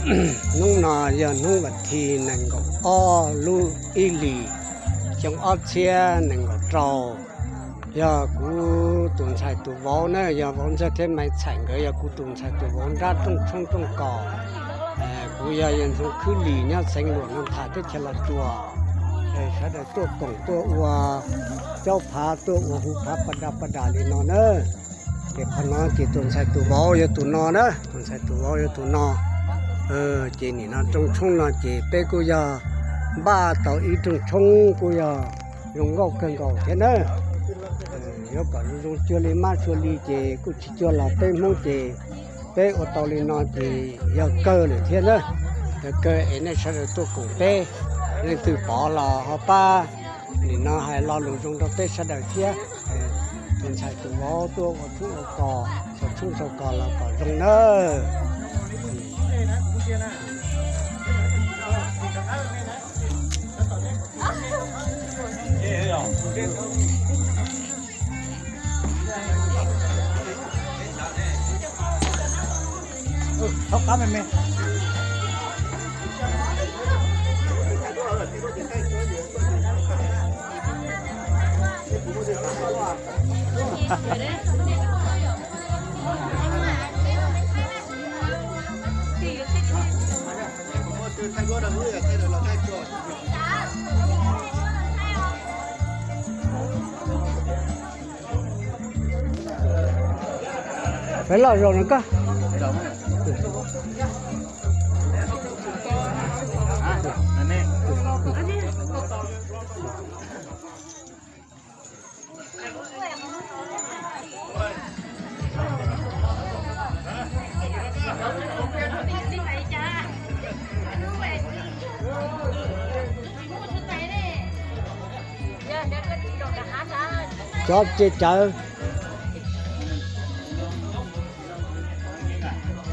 Hnub no yog hnub vas thib nees nkaum ob lub ib hlis, xyoo ob txhiab nees nkaum rau. Yog kuv tus ntxhais tus vauv na, yog vauv Ntxawg thiab Maiv Txhais nkawd yog kuv tus ntxhais tus vauv nrab rooj tshoob rooj kos. Kuv yog yawg Ntxoov Khwb Lis nyob xeev Luam Noo Tham teb chaws Los Tsuas. Sawv daws tuaj koom tuaj ua caub phav tuaj ua hu phav pas das pas das li no na. Ces qhov no ces tus ntxhais tus vauv yog tus no na, tus ntxhais tus vauv yog tus no. Ces nim no rooj tshoob no ces peb kuj yog npaj tau ib rooj tshoob kuj yog zoo nkauj kawg nkaus thiab na. Yuav kom zoo zoo cuag li mab cuag li ces kuj tsis cuag los peb Hmoob ces peb ua tau li no ces yog kawg lawm thiab na. Yog kawg es nej sawv daws tuaj koom peb, leej twg pom los ho pab nim no hais lo lus zoo rau peb sawv daws thiab. Tus ntxhais tus vauv tuaj ua tshoob ua kos, xaus tshoob xaus kos los kom zoo nawb. Peb loj zaum no koj. Cov ces cawv.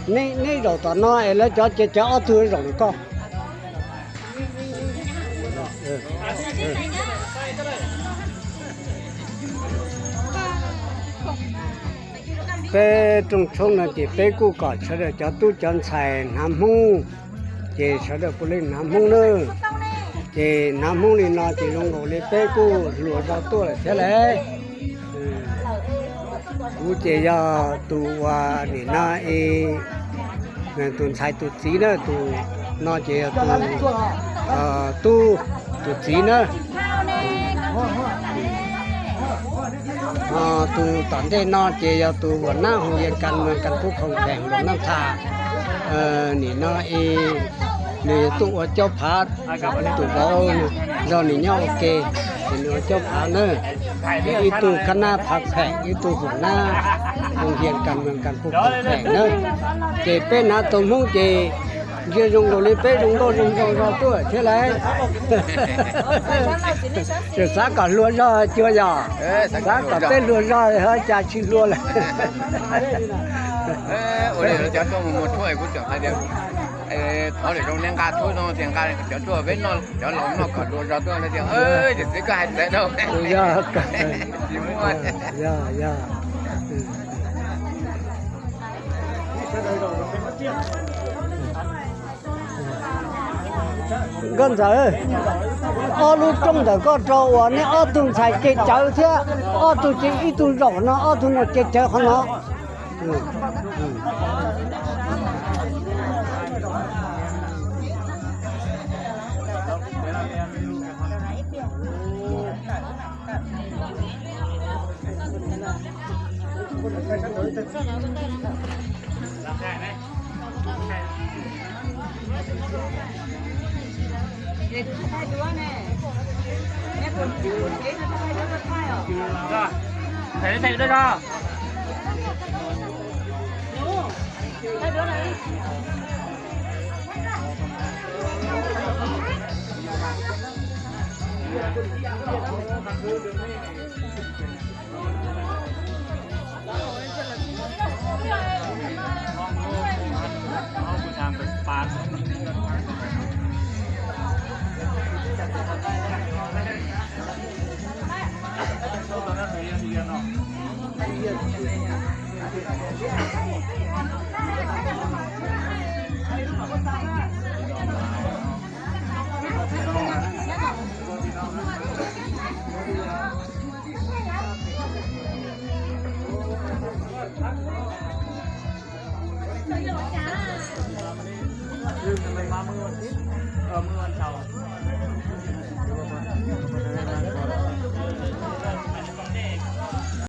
Neb zaum tom no es lawv cov ces cawv ob tug zaum koj. Peb rooj tshoob no ces peb kuj kom sawv daws cov tub cov ntxhais hnav Hmoob, ces sawv daws puav leej hnav Hmoob nawb. Ces hnav Hmoob li no ces zoo nkaus li peb kuj hluas zog tuaj lawm thiab lauj. Kuv ces yog tus uas nim no es tus ntxhais tus txiv na, tus no ces yog tus tub tus txiv na. Tus tom ntej no ces yog tus huam nab hoos yas kas moos kas kub khoom pheem Luam Naj Thas. Nim no es nws tuaj ua caub phav, tus vauv zog nws nyob ua ke, ces nws ua caub phav na. Ces ib tug kab nab phav pheem, ib tug huam nab hoos yas kas moos kas kub khoom pheem na. Ces peb hnav tau Hmoob ces ntsia zoo nkaus li peb zoo nkauj zoo nraug zog tuaj thiab lauj. Tseem xav kom hluas zog cuag yog, xav kom peb hluas zog ho cas tsis hluas lawm. Thov lwm zaus nej nqa tshuaj no ces nqa cov tshuaj peb noj, cov laus noj kom hluas zog tuaj no tias, ces txiv koj hais txawv dhau. Yog, yog. Nkauj Ntxawm, ob lub roob ntawm koj rau uas neb ob tug ntxhais ces cawv thiab, ob tug ces ib tug zaum no, ob tug no ces cawv qhov no. Mus teb